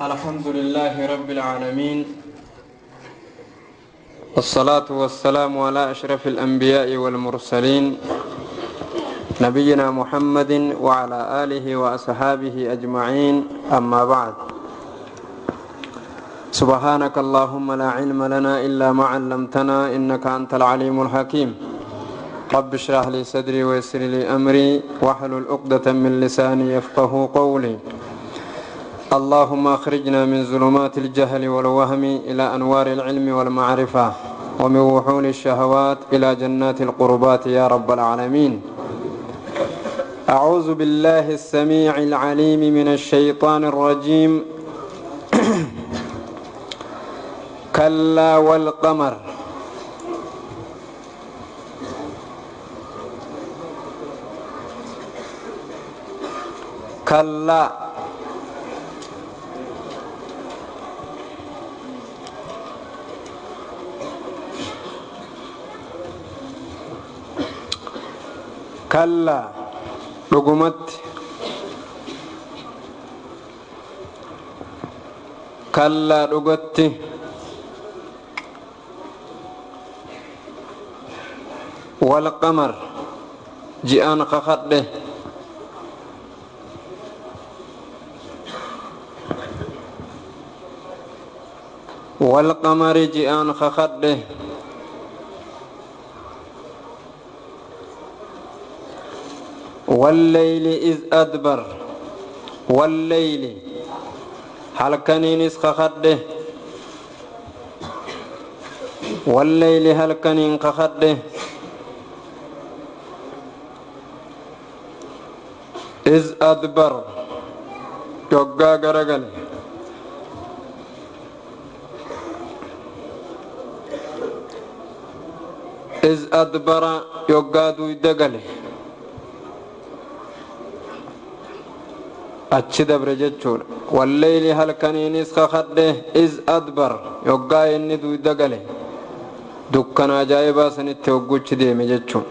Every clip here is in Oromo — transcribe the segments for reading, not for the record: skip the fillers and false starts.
الحمد لله رب العالمين، والصلاة والسلام على أشرف الأنبياء والمرسلين، نبينا محمد وعلى آله وأصحابه أجمعين، أما بعد. سبحانك اللهم لا علم لنا إلا ما علمتنا إنك أنت العليم الحكيم. رب اشرح لي صدري ويسر لي أمري واحلل عقدة من لساني يفقه قولي. اللهم أخرجنا من ظلمات الجهل والوهم إلى أنوار العلم والمعرفة، ومن وحول الشهوات إلى جنات القربات يا رب العالمين. أعوذ بالله السميع العليم من الشيطان الرجيم. كلا والقمر. كلا كلا dhugumatti, kallaa dhugatti, walqamar ji'aan kakadhe, walqamari ji'aan kakadhe, والليل إذ أدبر، والليل halkaniinis kakadhe, والليل halkaniin kakadhe, إذ أدبر yoggaa garagale, إذ أدبر yoggaa duyda gale, achi dabre jechuudha. Walleyli halkaniinis kakadhe, iz adbar yoggaa inni duyda gale, dukkana ajaa'ibaa sanitti hogguchi deeme jechuun.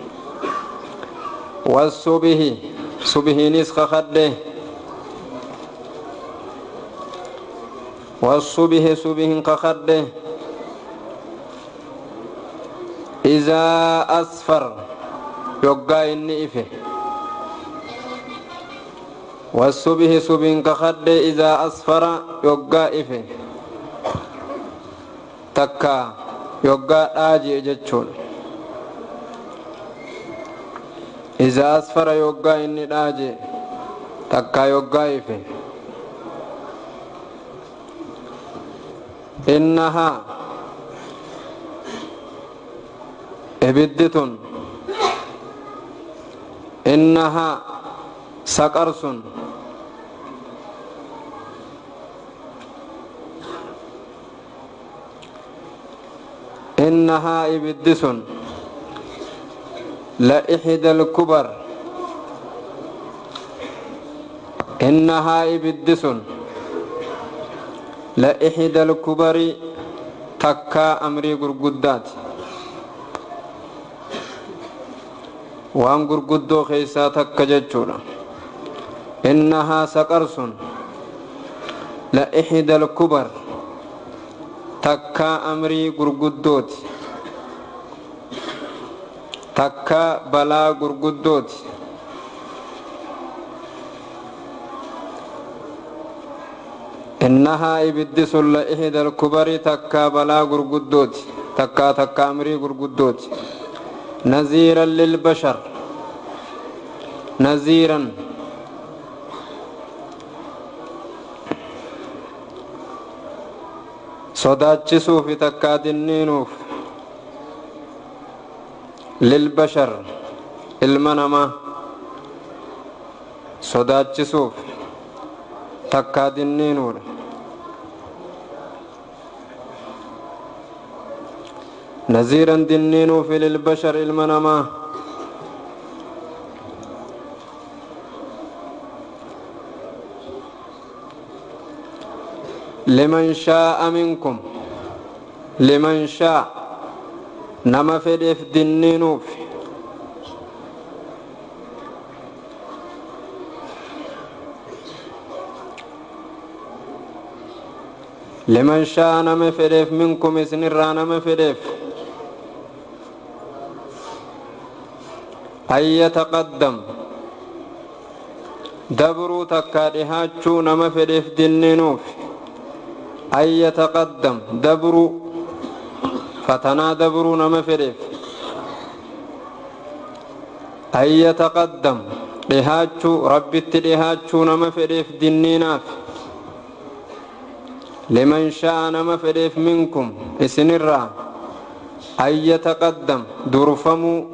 Wassubihi subihiinis kakadhe, wassubihi subihin kakadhe, izaa asfar yoggaa inni ife, والصبح صبح كخد إذا أصفر يقا إفه تكا يقا آجي جتشون، إذا أصفر يقا إني آجي تكا يقا إفه. إنها إبدتن، إنها سقرس، إنها إبدس لإحدى الكبر، إنها إبدس لإحدى الكبر تكا أمري غرغدات، وان غرغدو خيسا تكا جچودا. إنها سقرس لإحدى الكبر تكا أمري غرغدوت، تكا بلا غرغدوت. إنها إبدس لإحدى الكبر تكا بلا غرغدوت، تكا تكا أمري غرغدوت. نذيرا للبشر، نذيرا sodaachisuuf takkaa dinniinuuf, lilbashar ilma namaa sodaachisuuf takkaa dinniinuudha. Naziiran dinniinuuf lilbashar ilma namaa. لمن شاء منكم، لمن شاء نما فدف دنينوف، Liman sha'a, nama fedheef, minkum, isinirraa nama fedheef, an yataqaddam, dabruu takkaa dhihaachuu nama fedheef dinniinuuf. An yataqaddam, dabruu, fatanaa dabruu nama fedheef. An yataqaddam, dhihaachuu, Rabbitti dhihaachuu nama fedheef dinniinaaf. Liman sha'a, nama fedheef, minkum, isinirraa, an yataqaddam, durfamuu,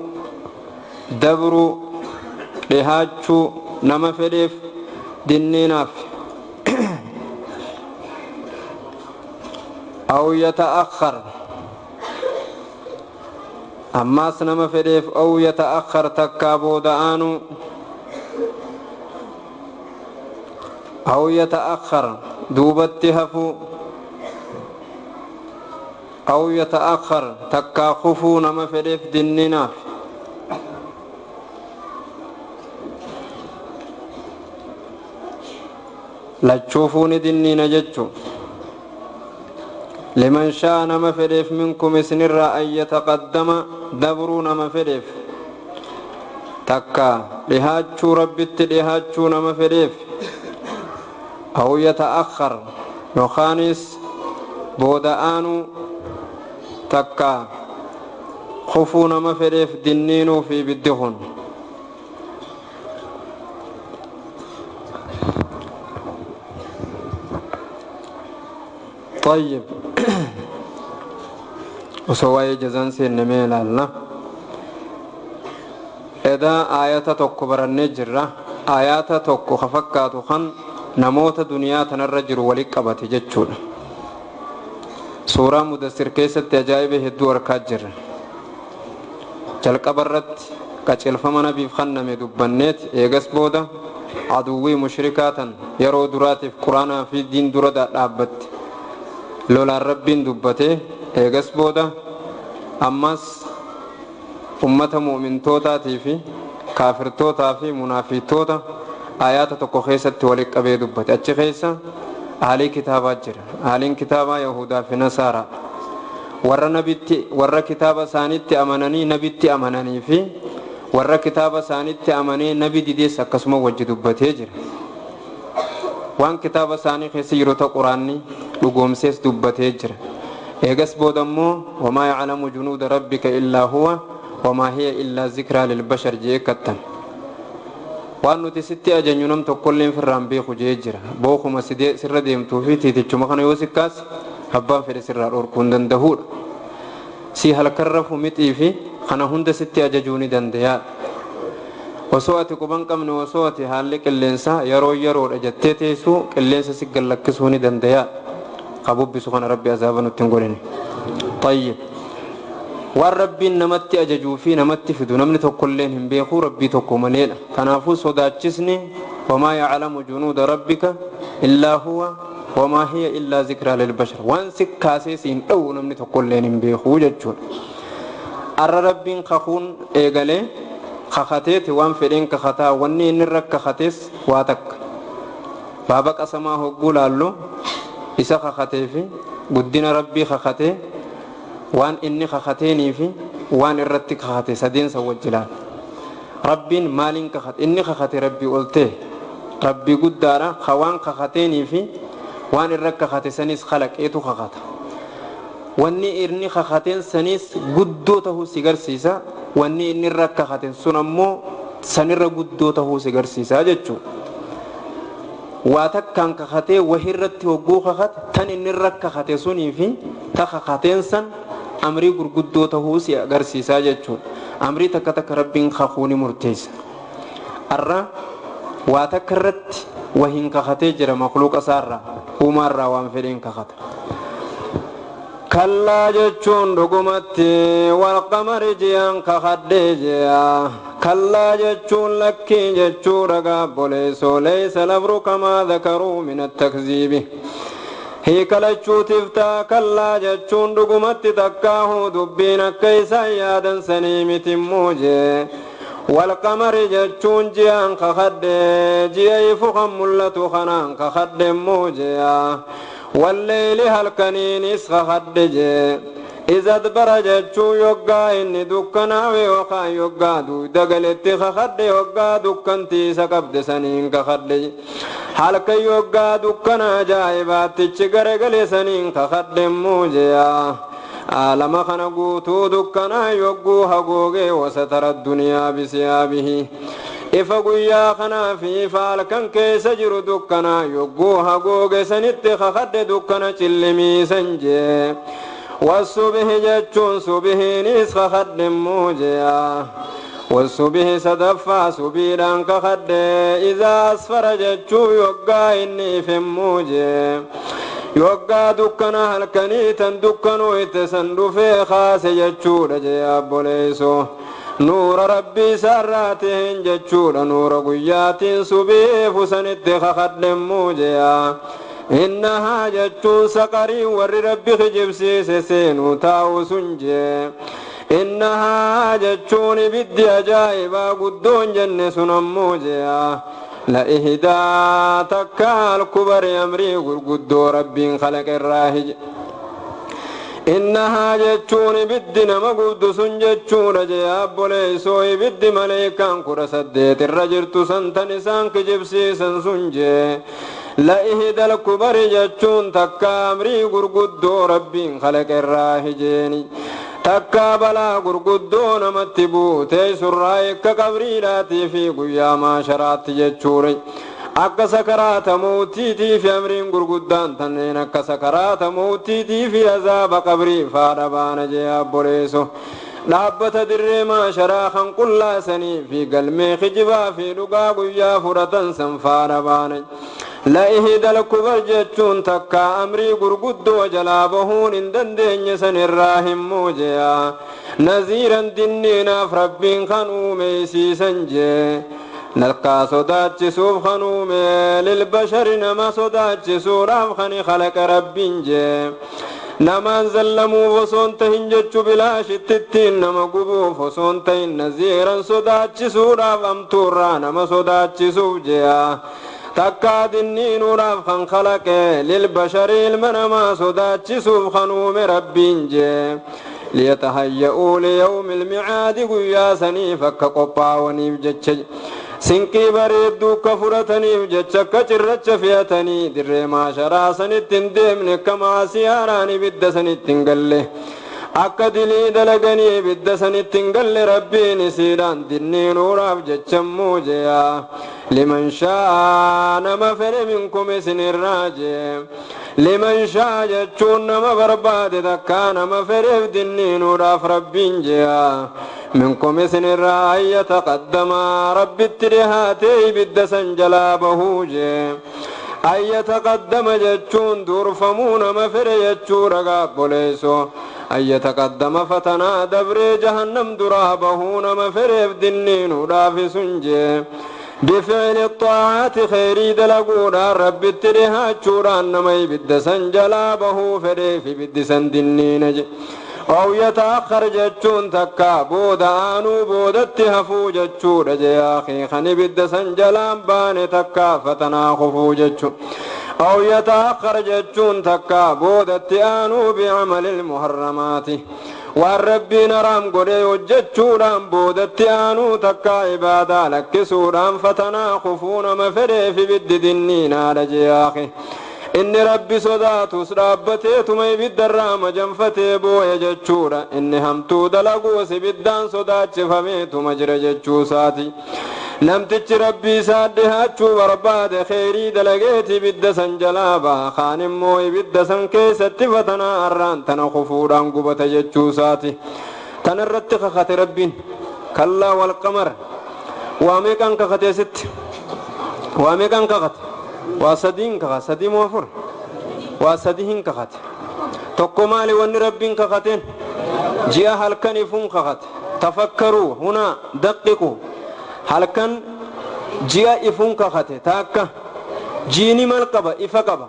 dabruu, dhihaachuu nama fedheef dinniinaaf. Aw yata'akhar, ammaas nama fedheef, aw yata'akhar, takkaa booda aanu. Aw yata'akhar, duubatti hafuu. Aw yata'akhar, takkaa kufuu nama fedheef dinniinaaf. Lachuufuu ni dinniina jechu. Liman sha'a, nama fedheef, minkum, isinirraa, an yataqaddama, dabruu nama fedheef takka dhihaachuu, Rabbitti dhihaachuu nama fedheef. Aw yata'akhar, yookaanis booda aanuu takka kufuu nama fedheef dinniinuu fi ibiddi kun. طيب, osoo waa'ee jazaan seenne mee ilaalla. Edaa aayata tokko barannee jirra. Aayata tokko ka fakkaatu kan namoota duniyaa tanarra jiru walitti qabate jechuudha. Suuraa Mudassir keessatti ajaa'iba hedduu argaa jirra. Jalqaba irratti qajeelfama nabiif kenname dubbanneet, eegas booda aduwwii mushrikaa tan yeroo duraatiif Quraanaa fi diin dura dhaabbatte lolaan Rabbiin dubbatee, eegas booda ammas ummata mu'mintootaatii fi kaafirtootaa fi munaafiqtoota ayaata tokko keessatti walitti qabee dubbate. Achi keessa aalii kitaabaa jira. Aaliin kitaabaa Yahudaa fi Nasaaraa, warra nabitti, warra kitaaba isaaniitti amananii nabitti amananii fi warra kitaaba isaaniitti amanee nabi didees akkasuma wajji dubbatee jira. Waan kitaaba isaanii keessa jiru ta Quraanni dhugoomsees dubbatee jira. Eegas booda immoo wamaa yaclamu junuuda rabbika illaa huwa wamaa hiya illaa zikraa lilbashar jee kattan. Waan nuti sitti ajanyu nam tokkolleen firraan beeku jee jira. Bookuma sirra deemtuu fi tiitichuma kana yoo sikkaas abbaan fedhe sirraa dhorkuu hin danda'uudha. Si halkan rafu mixii fi kana hunda sitti ajajuu ni dandayaadha. Osoo ati quban qabne, osoo ati haalli qilleensaa yeroo yeroodha jettee teessuu, qilleensa si gallakkisuu ni dandayaadha. Ka bubbisu kana Rabbi azaaba nutti hin godhine. Tayyib, waan Rabbiin namatti ajajuu fi namatti fidu namni tokkolleen hin beeku Rabbii tokko maleedha. Kanaafuu sodaachisni wamaa yaclamu junuuda rabbika illaa huwa wamaa hiya illaa zikraa lilbashar, waan si kaasee siin dhowwu namni tokkolleen hin beeku jechuudha. Arra Rabbiin kakuun eegalee kakateeti. Waan fedheen kakataa, wanni inni irra kakatees waa takka. Baaba qasamaa hogguu laallu, isa kakatee fi guddina Rabbii kakatee, waan inni kakateenii fi waan irratti kakate sadeensa wajji laala. Rabbiin maaliin kakate? Inni kakate Rabbii ol ta'e, Rabbii guddaadha. Ka waan kakateenii fi waan irra kakate sanis kalaqeetu kakata. Wanni inni kakateen sanis guddoo tahuu si garsiisa. Wanni inni irra kakateen sun ammoo sanirra guddoo tahuu si garsiisa jechuudha. Waa takkaan kakatee wahirratti hogguu kakate, tan inni irra kakate sunii fi ta kakateen san amrii gurguddoo tahuu si agarsiisaa jechuudha. Amrii takka takka Rabbiin kakuu ni murteessa. Arra waa takka irratti wahiin kakatee jira. Makluuqa isaarraa, uumaarraa waan fedheen kakata. Kallaa jechuun dhugumatti, walqamari, ji'aan kakadhee ji'a. Kallaa jechuun lakkii jechuudha. Gaabboleessoo leeysa labru kamaa dhakaruu min attakziibi hiika lachuutiif ta'a. Kallaa jechuun dhugumatti, takkaahuu dubbiin akka isaan yaadan sanii mitimmoo jee. Walqamari jechuun ji'aan kakadhe, ji'a ifu kan mul'atu kanaan kakadhe immoo ji'a. Walleeyli halkaniinis kakadhe jee. Iza adbara jechuu yoggaa inni dukkanaawe yookaan yoggaa dugda galetti kakadhe, yoggaa dukkantii isa qabde saniin kakadhe. Halkan yoggaa dukkana ajaa'ibaattichi garagale saniin kakadhe immoo je'a. Aalama kana guutuu dukkanaa yogguu hagoogee, wasatara duniyaa bisiyaabihi, ifa guyyaa kanaa fi ifa halkan keessa jiru dukkanaa yogguu hagooge sanitti kakadhe, dukkana cillimiisan jee. Wasubihi jechuun subihiinis kakadhe immoo je'a. Wasubihi sadaffaa subiidhaan kakadhe. Izaa asfara jechuu yoggaa inni ifemmoo jee, yoggaa dukkana halkanii tan dukkanuu itti san dhufee kaase jechuudha jee. Abboleeysoo, nuura Rabbii isaarraa ta'een jechuudha. Nuura guyyaatiin subiifu sanitti kakadhemmuu je'a. Innahaa jechuun saqarii warri Rabbi kijibsiise seenuu taa'u sun jee. Innahaa jechuun ibiddi ajaa'ibaa guddoon jenne sun ammoo je'a. La'ihdaa takka alkubari amrii gurguddoo Rabbiin kalaqe irraa hije. Innahaa jechuun ibiddi nama gubdu sun jechuudha jee. Abboleeysoo, ibiddi maleekaan 18 irra jirtu san tan isaan kijibsiisan sun jee. La'ihda alkubari jechuun takka amrii gurguddoo Rabbiin kalaqe irraa hijeeni, takka balaa gurguddoo namatti buutee surraa akka qabriidhaatii fi guyyaa maasharaatti jechuudha. Akka sakaraata mootiitii fi amriin gurguddaan tanneen akka sakaraata mootiitii fi azaaba qabrii faadha baana jee. Abboleeso, dhaabbata dirree maasharaa kan qullaasanii fi galmee kijibaa fi dhugaa guyyaa fudhatan san faadha baana. La'ihida alkubar jechuun takka amrii gurguddoo jalaa bahuun hin dandeenye san irraa himmuu jea. Naziiran dinniinaaf Rabbiin kan uumeeysiisan jee. Nalkaa sodaachisuuf kan uume, lilbashari nama sodaachisuudhaaf kan khalaqa Rabbiin jee. Namaan zallamuuf osoon tahin jechu, bilaashittittiin nama gubuuf osoon tahin, naziiran sodaachisuudhaaf, amtuurraa nama sodaachisuuf jea. Takkaa dinniinuudhaaf kan kalaqe, lilbashari ilma namaa sodaachisuuf kan uume Rabbiin jee. Liyatahayya'uu liyawmi ilmicaadi, guyyaa saniif akka qophaa'aniif jecha, sinqii bareedduu akka fudhataniif jecha, akka cirracha fe'atanii dirree maasharaa sanitti hin deemne, akka maasiyaadhaan ibidda sanitti hin galle, akka dilii dalaganii ibidda sanitti hin galle Rabbiin isiidhaan dinniinuudhaaf jechamuu je'a. Liman shaa'a nama fedhe, minkum isinirraa jee. Liman shaa'a jechuun nama barbaade, takkaa nama fedheef dinniinuudhaaf Rabbiin je'a. Minkum isinirraa, an yataqaddamaa Rabbitti dhihaatee ibidda san jalaa bahuu jee. An yataqaddama jechuun durfamuu nama fedhe jechuudha. Gaabboleeso, an yataqaddama fatanaa dabree jahannam duraa bahuu nama fedheef dinniinuudhaaf sun jee. Bificli xaacaati kheyrii dalaguudhaan Rabbitti dhihaachuudhaan nama ibidda san jalaa bahuu fedheef ibiddi san dinniina je. Aw yataakhar jechuun takka booda aanuu, boodatti hafuu jechuudha jee. Akii, kan ibidda san jalaan baane takka fatanaa kufuu jechu. Aw yataakhar jechuun takka boodatti aanuu, bicamali lmuharramaati waan Rabbiin haraam godhe hojjechuudhaan boodatti aanuu, takka ibaadaa lakkisuudhaan fatanaa kufuu nama fedheef ibiddi dinniinaadha jee. Akhi, inni Rabbi sodaatus dhaabbateetuma ibiddarraa majanfatee booya jechuudha. Inni hamtuu dalaguus ibiddaan sodaachifameetuma jira jechuusaati. Namtichi Rabbii isaa dhihaachuu barbaade kheyrii dalageeti ibidda san jalaa baha, kaan immoo ibidda san keessatti fatanaa arraan tana kufuudhaan gubata jechuusaati. Tana irratti kakate Rabbiin. Kallaa walqamar. Waa meeqaan kakate sitti? Waa meeqaan kakate? Waa sadiin kakate. Sadii moo afur? Waa sadii hin kakate. Tokko maali wanni Rabbiin kakateen? Ji'a halkan ifuun kakate. Tafakkaruu hunaa daqiqu. Halkan ji'a ifuun kakate. Taakka jiini mal qaba? Ifa qaba.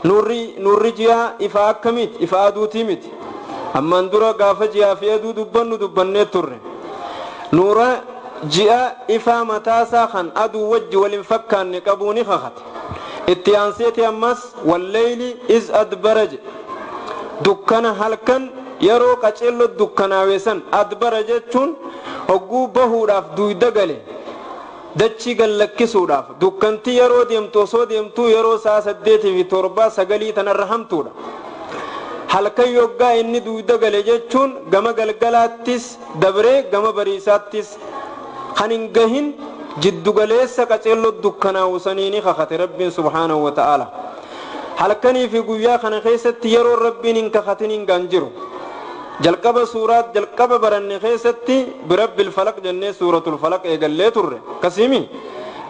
Nurri ji'a ifa akkamiiti? Ifa aduutii miti. Ammaan dura gaafa ji'aa fi aduu dubbannu dubbannee turre. Nuura ji'a ifaa mataasaa kan aduu wajji walin fakkaanne qabuu ni kakate. Itti aanseeti ammas walleyli iz adbara jedhe. Dukkana halkan yeroo qaceelloo dukkanaawesan. Adbara jechuun hogguu bahuudhaaf duyda gale, dachii gallakkisuudhaaf. Dukkantii yeroo deemtu, osoo deemtuu yeroo sa'a 8 fi 7, 9 tanarra hamtuudha. Halkan yoggaa inni duyda gale jechuun gama galgalaattis dabree gama bariisaattis kan hin gahin jiddugaleessa qaceelloo dukkanaa'u saniini kakate Rabbiin subhaanahu wa ta'ala. Halkanii fi guyyaa kana keessatti yeroo Rabbiin hin kakatin hin gaan jiru. Jalqaba suuraat jalqaba baranne keessatti birabbil falaq jennee suuratul falaq eegallee turre. Akkasimi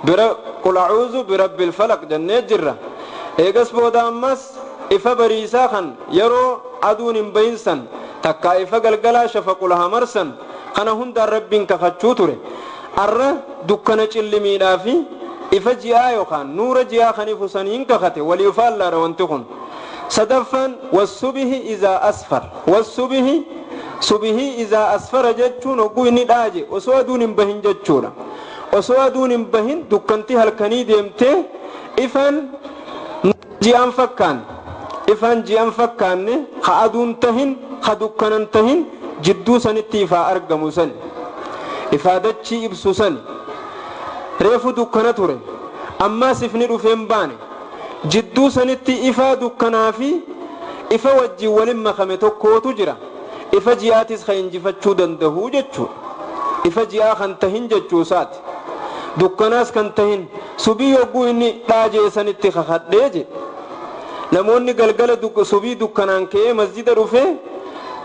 bira qul a'uuzu birabbil falaq jennee jirra. Eegas booda ammas ifa bariisaa kan yeroo aduun hin bahin san, takkaa ifa galgalaa shafaqul hamarsan, kana hundaan Rabbiin kakachuu ture. Arra dukkana cillimiidhaa fi ifa ji'aa yookaan nuura ji'aa kan ifu saniin kakate. Walii faallaadha wanti kun. Sadaffaan wassubihi izaa asfar. Wassubihi, subihii, izaa asfara jechuun hogguu inni dhaaje, osoo aduun hin bahin jechuudha. Osoo aduun hin bahin dukkantii halkanii deemtee ifaan ji'aan fakkaan, ifaan ji'aan fakkaanne, ka aduun tahin, ka dukkanan tahin, jidduu sanitti ifaa argamu sani, ifaa dachii ibsu sani. Reefu dukkana ture, ammaas ifni dhufeen baane. Jidduu sanitti ifaa dukkanaa fi ifa wajjin walin makame tokkootu jira. Ifa ji'aatis kan injifachuu danda'u jechuudha. Ifa ji'aa kan tahin jechuusaati, dukkanaas kan tahin. Subii yogguu inni dhaajee sanitti kakadhee jedhe. Namoonni galgala subii dukkanaan ka'ee masjida dhufee,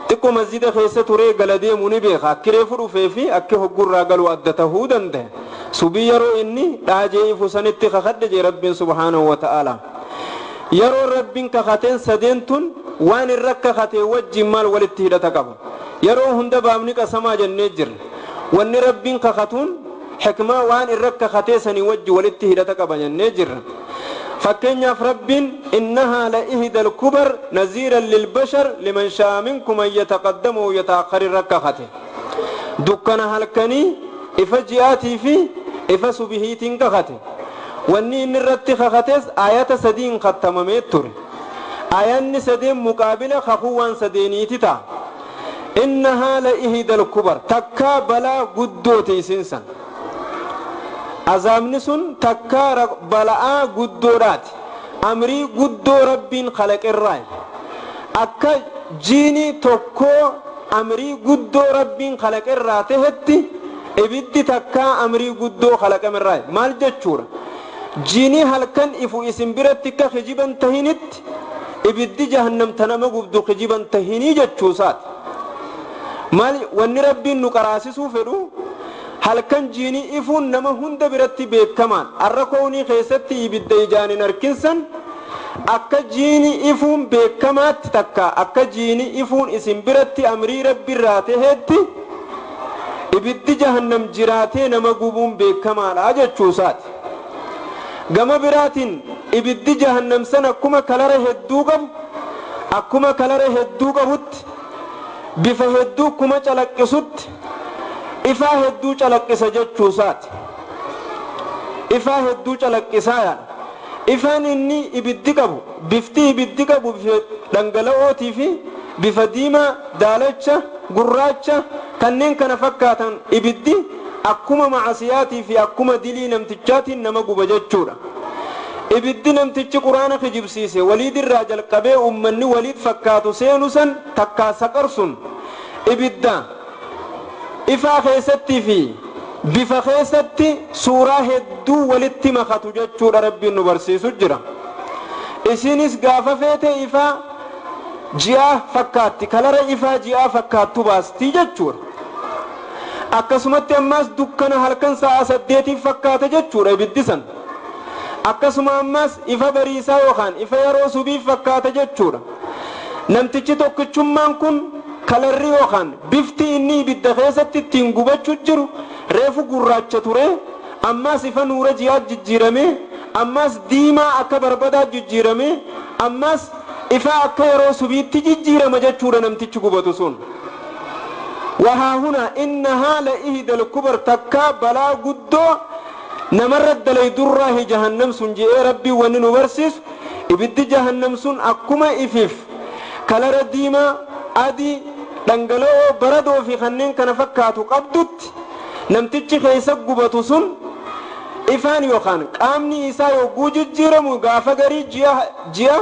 xiqqoo masjida keessa turee gala deemu ni beeka. Akki reefu dhufee fi akki hoggurraa galu adda tahuu danda'a. Subii yeroo inni dhaajee ifu sanitti kakadhe jee Rabbiin subhaanahu wa ta'ala. Yeroo Rabbiin kakateen sadeen tun waan irra kakatee wajjin maal walitti hidhata qaba? Yeroo hunda baabni qasamaa jennee jirra. Wanni Rabbiin kakatuun xikmaa waan irra kakatee sanii wajji walitti hidhata qaba jennee jirra. Fakkeenyaaf Rabbiin innahaa la ihda alkubar naziiran lilbashar liman shaa minkum an yataqaddamu yataakhar irra kakate. Dukkana halkanii, ifa ji'aatii fi ifa subihiitiin kakate. Wanni inni irratti kakates ayata sadiin kattamamee ture. Ayanni sadeen muqaabila kakuu waan sadeeniiti ta'a. Innahaa la ihda alkubar, takkaa balaa guddooti isinsan. Azaabni sun takkaa bala'aa guddoodhaati, amrii guddoo Rabbiin kalaqerraa. Akka jiini tokkoo amrii guddoo Rabbiin kalaqerraa tahetti, ibiddi takkaa amrii guddoo kalaqamerraa. Maal jechuudha? Jiini halkan ifu isin biratti akka kijiban tahinitti, ibiddi jahannamta nama gubdu kijiban tahinii jechuusaati. Maal wanni Rabbiin nu qaraasisuu fedhu? Halkan jiini ifuun nama hunda biratti beekamaan, arra koonii keessatti ibidda ijaan hin arkinsan akka jiini ifuun beekamaatti, takka akka jiini ifuun isin biratti amrii Rabbiirraa taheetti, ibiddi jahannam jiraatee nama gubuun beekamaadha jechuusaati. Gama biraatiin ibiddi jahannam san akkuma kalara hedduu qabu, akkuma kalara hedduu qabutti, bifa hedduu kuma calaqqisutti, ifaa hedduu calaqqisa jechuusaati. Ifaa hedduu calaqqisaa yaadha. Ifaan inni ibiddi qabu, bifti ibiddi qabu, bifa dhangala'ootii fi bifa diimaa, daalacha, gurraacha, kanneen kana fakkaatan. Ibiddi akkuma macasiyaatii fi akkuma dilii namtichaatiin nama guba jechuudha. Ibiddi namtichi Quraana kijibsiise, Waliidirraa jalqabee ummanni Waliid fakkaatu seenu san, takkaa Saqar sun, ibidda ifaa keessattii fi bifa keessatti suuraa hedduu walitti makatu jechuudha. Rabbiin nu barsiisu jira. Isinis gaafa feete ifaa ji'aa fakkaatti, kalara ifaa ji'aa fakkaattu baastii jechuudha. Akkasumatti ammaas dukkana halkan sa'a 8iif fakkaata jechuudha ibiddi san. Akkasuma ammaas ifa bariisaa yookaan ifa yeroo subiif fakkaata jechuudha. Namtichi tokkichummaan kun kalarri yookaan bifti inni ibidda keessatti ittiin gubachuu jiru reefu gurraacha ture, ammaas ifa nuura ji'aa jijjiirame, ammaas diimaa akka barbadaa jijjiirame, ammaas ifa akka yeroo subiitti jijjiirama jechuudha namtichi gubatu sun. Wahaa huna innahaa la ihda alkubar, takkaa balaa guddoo Namarra dalaydurraahi jahannam sun je'ee Rabbii wanni nu barsiisu, ibiddi jahannam sun akkuma ifiif kalara diimaa, adii, dhangala'oo, baradoo fi kanneen kana fakkaatu qabdutti, namtichi keessa gubatu sun ifaan yookaan qaamni isaa yogguu jijjiiramu, gaafa garii ji'a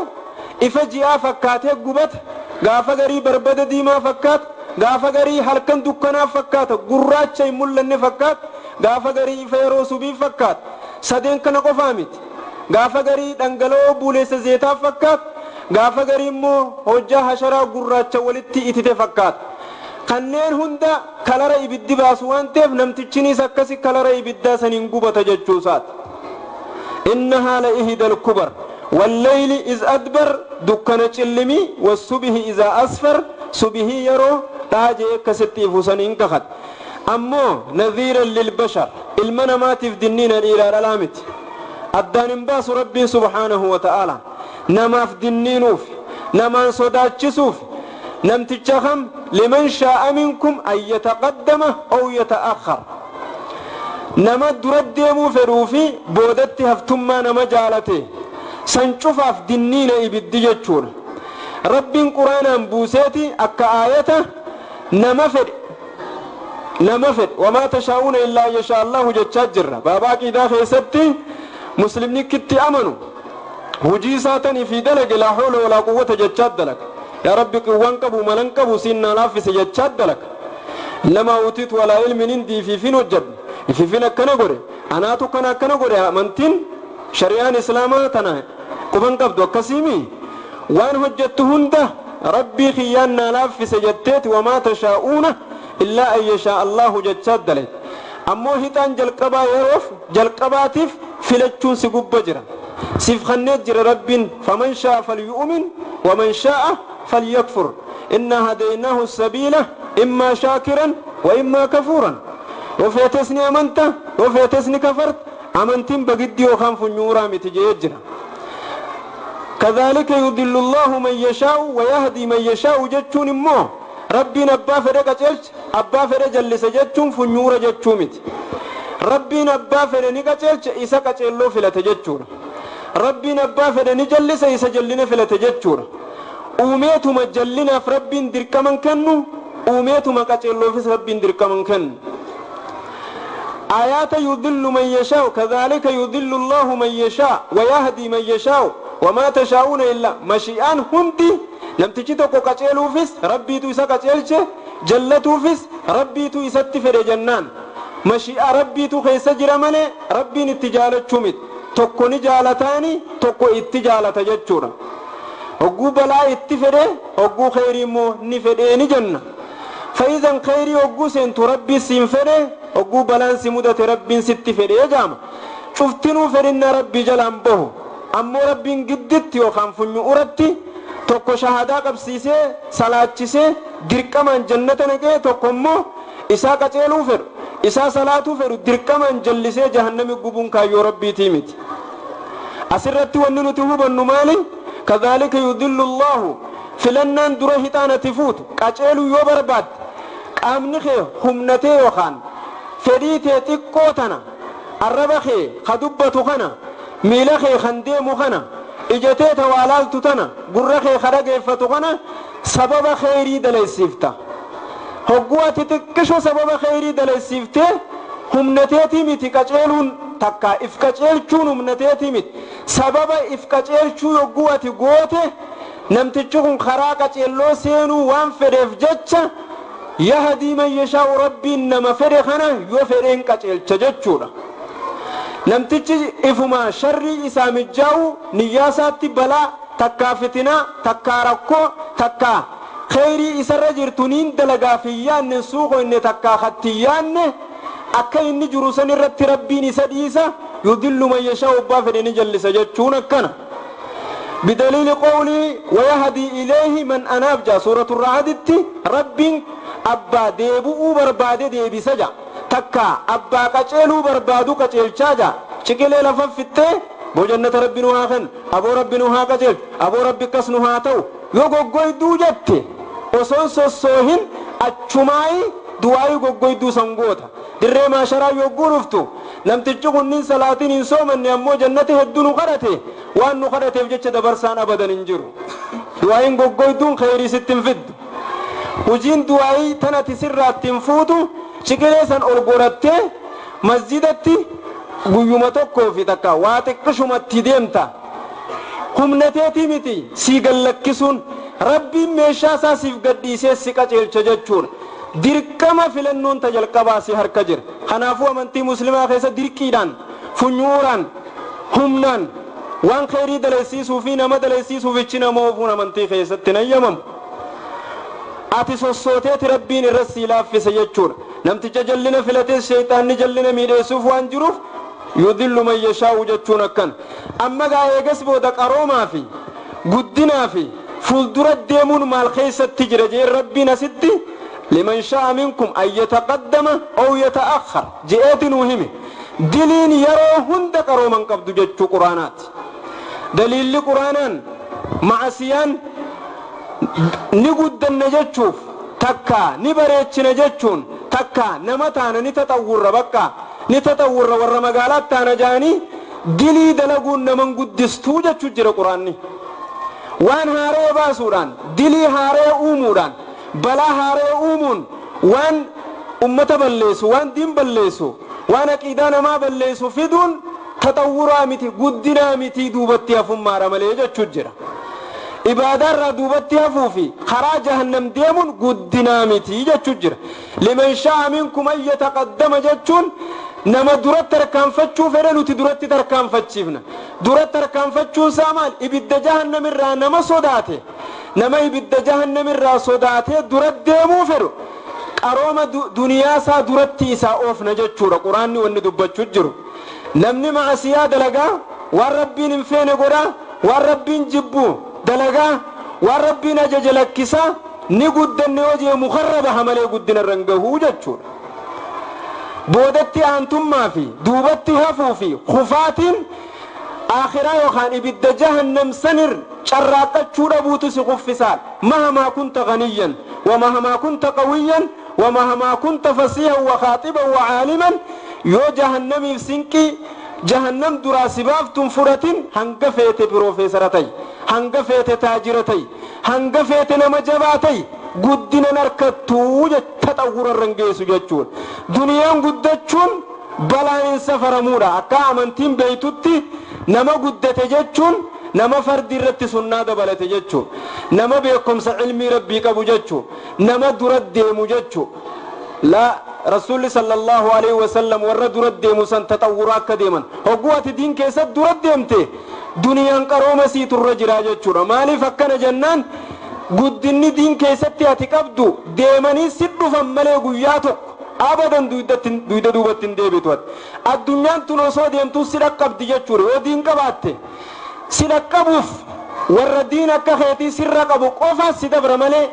ifa ji'aa fakkaatee gubata, gaafa garii barbada diimaa fakkaata, gaafa garii halkan dukkanaa fakkaata, gurraacha hin mul'anne fakkaata, gaafa garii ifa yeroo subii fakkaata. Sadeen kana qofaa miti, gaafa garii dhangala'oo buuleessa zeetaa fakkaata, gaafa garii immoo hojjaa hasharaa gurraacha walitti itite fakkaata. Kanneen hunda kalara ibiddi baasu waan ta'eef, namtichinis akkasi kalara ibiddaa saniin gubata jechuu isaati. Innahaa la ihdal kubar. Walleyli iz adbar, dukkana cillimii, wassubihi izaa asfar, subihii yeroo dhaajee akkasitti ifu saniin kakate. Ammoo nadhiiran lilbashar, ilma namaatiif dinniina, dhiiraa dhalaa miti, addaan hin baasu. Rabbiin subhaanahu wa ta'ala namaaf dinniinuuf, namaan sodaachisuuf. Namticha kam? Liman shaa'a minkum an yataqaddama aw yata'akhkhar, nama dura deemuu fedhuu fi boodatti haftummaa nama jaalate san cufaaf dinniina ibiddi jechuudha. Rabbiin Quraanaan buuseeti akka aayata nama fedhe, nama fedhe. Wamaa tashaa'uuna illaa an yashaa Allahu jechaa jirra. Baabaa aqiidaa keessatti muslimni kitti amanu hujii isaa tanii fi dalage laa hawla walaa quwwata jechaa dalaga. Yaa Rabbi, qiwwan qabu malan qabu, siin naa laaffise jechaa dalaga. Innamaa utiitu alaa ilmin indii, ifiifin hojjedhu, ifiifin akkana godhe, anaatu kana akkana godhe. Amantiin shari'aan Islaamaa tana quban qabdu akkasiimi. Waan hojjettu hunda Rabbii kiyyaan naa laaffise jetteeti, wamaa tashaa'uuna illaa an yashaa Allahu jechaa dalage. Ammoo hixaan jalqabaa yeroof jalqabaatiif filachuun si gubba jira, siif kanneet jira Rabbiin. Faman shaa'a falyu'min waman shaa'a falyakfur, innaa hadaynaahu sabiila immaa shaakiran wa immaa kafuuran. Yoo feetes ni amanta, yoo feetes ni kafarta. Amantiin bagiddi yookaan funyuuraa miti jee jira. Kadhalika yudillu Allahu man yashaa'u wa yahdi man yashaa'u jechuun immoo Rabbiin abbaa fedhe qaceelcha, abbaa fedhe jallisa jechuun funyuura jechuu miti. Rabbiin abbaa fedhe ni qaceelcha, isa qaceelloo filate jechuudha. Rabbiin abbaa fedhe ni jallisa, isa jallina filate jechuudha. Uumeetuma jallinaaf Rabbiin dirqaman kennu, uumeetuma qaceelloofis Rabbiin dirqaman kennu. Aayaata yudillu man yashaa'u, kadhalika yudillu Allahu man yashaa wa yahdi man yashaa'u, wamaa tashaa'uuna illa mashi'aan hundi, namtichi tokko qaceeluufis Rabbiitu isa qaceelche, jallatuufis Rabbiitu isatti fedhe jennaan, mashi'aa Rabbiitu keessa jira malee Rabbiin itti jaalachuu miti. Tokko ni jaalataani, tokko itti jaalata jechuudha. Hogguu balaa itti fedhe, hogguu kheyrii immoo ni fedhee ni jenna. Fayizan kheyrii hogguu seentu Rabbii siin fedhe, hogguu balaan si mudate Rabbiin sitti fedhee jaama. Cuftinuu fedhinna Rabbii jalaan bahu. Ammoo Rabbiin gidditti yookaan funyu'uratti tokko shahadaa qabsiisee salaachisee dirqamaan jannata naqee, tokko immoo isaa qaceeluu fedhu, isaa salaatuu fedhu dirqamaan jallisee jahannami gubuun kaayyoo Rabbiitii miti. Asirratti wanni nuti hubannu maali? Kadhalika yudillu Allahu, filannaan dura hixaanati fuutu qaceeluu yoo barbaadde, qaamni kee humnatee yookaan fedhii tee xiqqoo tana, arraba kee ka dubbatu kana, miila kee kan deemu kana, ijatee ta waa laaltu tana, gurra kee ka dhageeffatu kana sababa kheyrii dalaysiifta. Hogguu ati xiqqisho sababa kheyrii dalaysiiftee, humnateetii miti qaceeluun, takka if qaceelchuun humnateetii miti. Sababa if qaceelchuu yogguu ati goote, namtichi kun karaa qaceelloo seenuu waan fedheef jecha, yahdii man yashaa'u, Rabbiin nama fedhe kana yoo fedheen qaceelcha jechuudha. Namtichi ifuma sharrii isaa mijjaa'u, niyyaasaatti balaa takkaa, fitinaa takkaa, rakkoo takkaa, kheyrii isarra jirtu niin dalagaaf hin yaanne, suuqo inni takkaa katti hin yaanne, akka inni jiru san irratti Rabbiin isa dhiisa. Yudillu man yashaa'u, abbaa fedhe ni jallisa jechuun akkana. Bidaliili qawlii wayahdii ilayhi man anaab jaa suuratu Ra'aditti. Rabbiin abbaa deebi'uu barbaade deebisa ja, takka abbaa qaceeluu barbaadu qaceelchaa ja. Ciqilee lafa fixxee, boo jannata Rabbi nu haa kennu, aboo Rabbi nu haa qaceelchu, aboo Rabbi akkas nu haa ta'u yoo goggoyduu jette, osoon sossoohin achumaayi du'aayii goggoyduu san goota. Dirree maasharaa yogguu dhuftu Namtichi kunniin salaatiin hin soomanne, ammoo jannata hedduu nu kadhate. Waan nu kadhateef jecha dabarsaan abadan hin jiru. Du'aayin goggoyduun kheyrii sitti hin fiddu. Hojiin du'aayii tanati sirraatti hin fuutu. Ciqilee san ol godhattee masjidatti guyyuma tokkoo fi takka waa xiqqishumatti deemta. Humna teetii miti sii gallakkisuun, Rabbiin meeshaa isaa siif gadhiisee si qaceelcha jechuudha. Dirqama filannoon ta jalqabaa si harka jira. Kanaafuu amantii Muslimaa keessa dirqiidhaan, funyuuraan, humnaan waan kheyrii daleessiisuu fi nama daleessiisuuf ichi nama oofuun amantii keessatti hin ayyamamu. Ati sossooteeti Rabbiin irra sii laaffise jechuudha. Namticha jallina filatees sheeyxaanni jallina miidheessuuf waan jiruuf, yudillu man yashaa'u jechuun akkan. Amma gaa eegas booda qaroomaa fi guddinaa fi fuuldura deemuun maal keessatti jira jee Rabbiin asitti liman sha'a minkum an yataqaddama aw yata'akhkhar je'eeti nuu hime. Diliin yeroo hunda qarooman qabdu jechuu Quraanaati. Daliilli Quraanaan ma'asiyaan ni guddanna jechuuf, takka ni bareechina jechuun, takka nama taana, ni taxawwurra, bakka ni taxawwurra, warra magaalaa taana jaanii dilii dalaguun naman guddistuu jechuu jira Quraanni. Waan haaree baasuudhaan, dilii haaree uumuudhaan, balaa haaree uumuun, waan ummata balleessu, waan diin balleessu, waan aqiidaa namaa balleessu fiduun taxawwuraa miti, guddinaa miti, duubatti hafummaadha malee jechuu jira. Ibaadaarraa duubatti hafuu fi karaa jahannam deemuun guddinaa miti jechuu jira. Liman sha'a minkum an yataqaddama jechuun nama duratti tarkaanfachuu fedhe nuti duratti tarkaanfachiifna. Duratti tarkaanfachuun isaa maal? Ibidda jahannamirraa nama sodaate, nama ibidda jahannamirraa sodaatee dura deemuu fedhu qarooma duniyaa isaa duratti isaa oofna jechuudha. Quraanni wanni dubbachuu jiru, namni ma'asiyaa dalagaa, waan Rabbiin hin feene godhaa, waan Rabbiin jibbu dalagaa, waan Rabbiin ajaje lakkisaa, ni guddanne yoo jee mukarra baha malee guddina irra hin gahuu jechuudha. Boodatti aantummaa fi duubatti hafuu fi kufaatiin akhiraa yookaan ibidda jahannam sanir carraaqqachuu dhabuutu si kuffisaan. Mahamaa kunta ganiyyan wamahamaa kunta qawiyyan wamahamaa kunta fasiihan wa khaaxiban wa caaliman, yoo jahannamiif sinqii jahannam duraa si baaftuun fudhatin, hanga feete piroofeesara ta'i, hanga feete taajira ta'i, hanga feete nama jabaa ta'i, guddinan harkattuu taxawwura irra hin geessu jechuudha. Duniyaan guddachuun balaan hin safaramuudha. Akka amantiin beeytutti nama guddate jechuun nama fardi irratti sunnaa dabalate jechuudha, nama beekumsa ilmii Rabbii qabu jechuudha, nama dura deemu jechuudha. Laa, Rasuulli sallallahu alaihi wasallam warra dura deemu san taxawwura akka deeman. Hogguu ati diin keessatti dura deemte duniyaan qarooma siiturra jira jechuudha. Maaliif akkana jennaan, guddinni diin keessatti ati qabdu deemanii si dhufan malee guyyaa tokko abadan duyda duubatti hin deebitu. Ati addunyaan tun osoo deemtuu si dhaqqabdi jechuudha. Yoo diin qabaatte si dhaqqabuuf warra diin akka keetii sirra qabu qofa si dabra malee,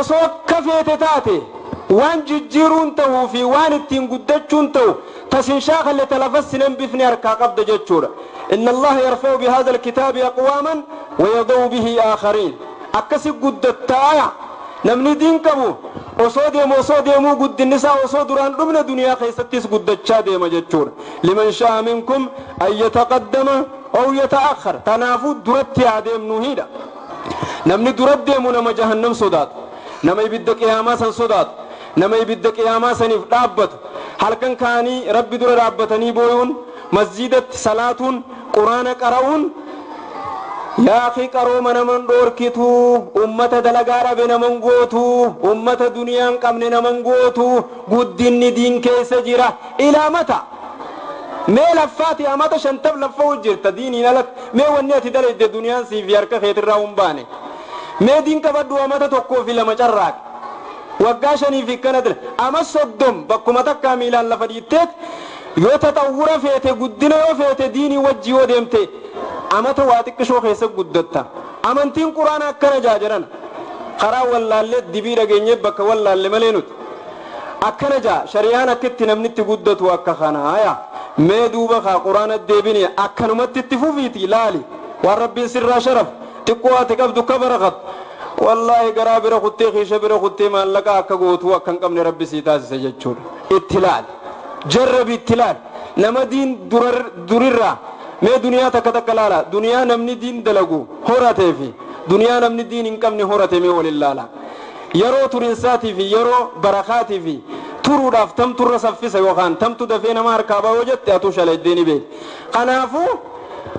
osoo akka feete taate waan jijjiiruun ta'uu fi waan ittiin guddachuun ta'u tasin shaakalle talafas sin hambifne harkaa qabda jechuudha. Inna Allaha yarfa'u bihadha alkitaabi aqwaaman wayada'u bihi aakhariin. Akkasi guddattaaya. Namni diin qabu osoo deemu, osoo deemuu, guddinni isaa osoo duraan dhumne duniyaa keessattis guddachaa deema jechuudha. Liman sha'a minkum an yataqaddama aw yata'akhkhar. Tanaafuu duratti haa deemnu hidha. Namni dura deemu nama jahannam sodaatu, nama ibidda qiyaamaa san sodaatu, nama ibidda qiyaamaa saniif dhaabbatu. Halkan kaanii Rabbi dura dhaabbatanii booyuun, masjidatti salaatuun, Quraana qara'uun, yaa akhi, qarooma naman dhoorkitu, ummata dalagaa dhabe naman gootu, ummata duniyaan qabne naman gootu. Guddinni diin keessa jira. Ilaa mata mee laffaati amata 50 laffa'u jirta diiniin alatti? Mee wanni ati dalayde duniyaan siifi harka keetirraa hin baane. Mee diin qabadhu, amata tokkoo fi lama carraaq, waggaa 5 fi akkana dila ama 30 bakkuma takkaa miilaan lafa dhiitteet. Yoo taxawwura feete, guddina yoo feete, diinii wajji yoo deemte amata waa xiqqishoo keessa guddatta. Amantiin Quraana akkana jaa jedhan. Karaa wallaallee dibii dhageenyee bakka wallaalle malee nuti akkana jaa. Shari'aan akkitti namni itti guddatu akka kanaaya. Mee duuba kaa Quraana deebine akkanumatti itti fufiiti laali. Waan Rabbiin sirraa sharaf xiqqoo ati qabdu ka barakat, wallaahi garaa bira kuttee, kiisha bira kuttee maallaqa akka gootuu akka hin qabne Rabbi sii taasise jechuudha. Itti laali. Jarrabi itti laal. Nama diin durirraa mee duniyaa takka takka laala. Duniyaa namni diin dalagu horatee fi duniyaa namni diin hin qabne horate mee walin laala. Yeroo turinsaatii fi yeroo barakaatii fi turuudhaaf tamturra saffisa yookaan tamtu dafee nama harkaa ba'oo jette atuu shaladdee ni beekti. Kanaafuu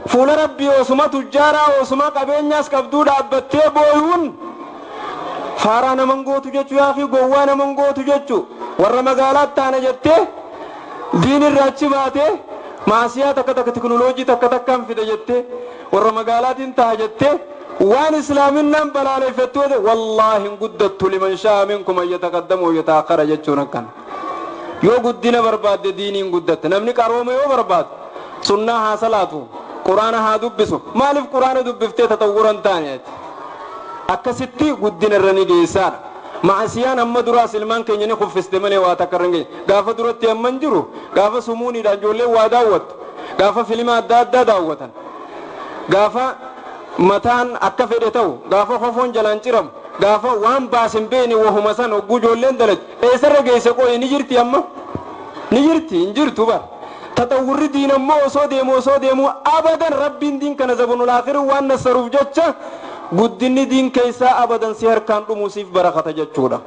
fuula Rabbii osuma tujjaaraa osuma qabeenyaas qabduu dhaabbattee booyuun faaraa naman gootu jechuu, yaakii gowwaa naman gootu jechuu. Warra magaalaatti taana jettee diin irraa achi baatee maasiyaa takka takka teknooloojii takka takkaan fide jettee warra magaalaatiin ta'a jettee waan islaaminaan balaaleffattu wallaahi hin guddattu. Liman sha'a minkum an yataqaddamu wa yata'akhkhara jechuun akkana. Yoo guddina barbaadde diiniin guddatte. Namni qarooma yoo barbaadu sunnaa haa salaatu, quraana haa dubbisu. Maaliif quraana dubbiftee tatawwuran taane? Akkasitti guddina irra ni geessaadha. Maasiyaan amma duraas ilmaan keenya ni kuffiste malee waa takka irra hin geenye. Gaafa duratti amma hin jiru, gaafa sumuuniidhaan ijoolleen waa daawwattu, gaafa filima adda addaa daawwatan, gaafa mataan akka fedhe ta'u, gaafa kofoon jalaan ciramu, gaafa waan baasin beene wahuma san hogguu ijoolleen dalatu eessarra geesse? Qoye ni jirti? Amma ni jirti? Hin jirtu bar. Tatawwurri diin ammoo osoo deemu osoo deemu abadan Rabbiin diin kana zabanul aakhir waan nassaruuf jecha guddinni diin keessaa abadan si harkaan dhumuu siif barakata jechuudha.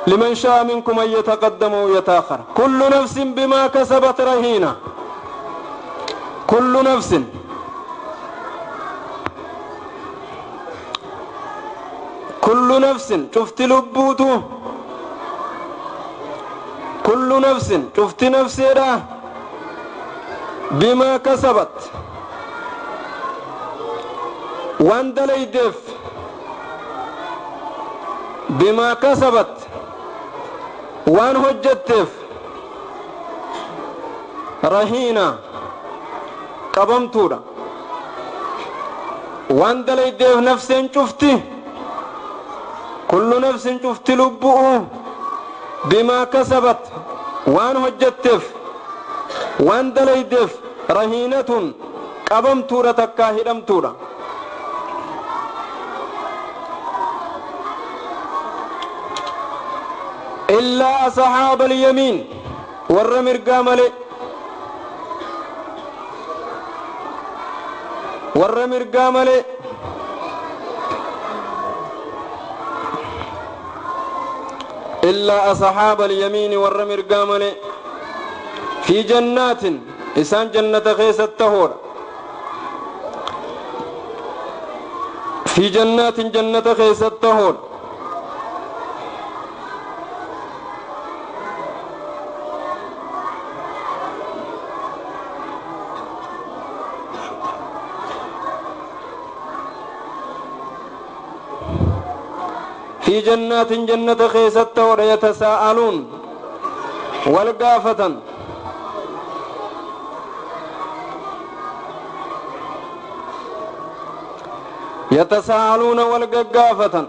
Liman sha'a minkum an yataqaddama wa yataakhara. Kullu nafsin bimaa kasabat rahiina. Kullu nafsin, kullu nafsin, cufti lubbuutu, kullu nafsin, cufti nafseedha, bimaa kasabat, waan dalaydeef, bimaa kasabat, waan hojjetteef, rahiina, qabamtuudha. Waan dalaydeef nafseen cufti, kullu nafsin, cufti lubbu'u, bimaa kasabat, waan hojjetteef, waan dalaydeef, rahiinatun, qabamtuudha takkaa hidhamtuudha. Illaa ashaaba alyamiin, warra mirgaa male, warra mirgaa male. Illaa ashaaba alyamiini, warra mirgaa male. Fi jannaatin, isaan jannata keessatti tahoodha. Fi jannaatin, jannata keessatti tahoodha. في جنات، جنة خيست يتساءلون، والقافة، يتساءلون، والقافة.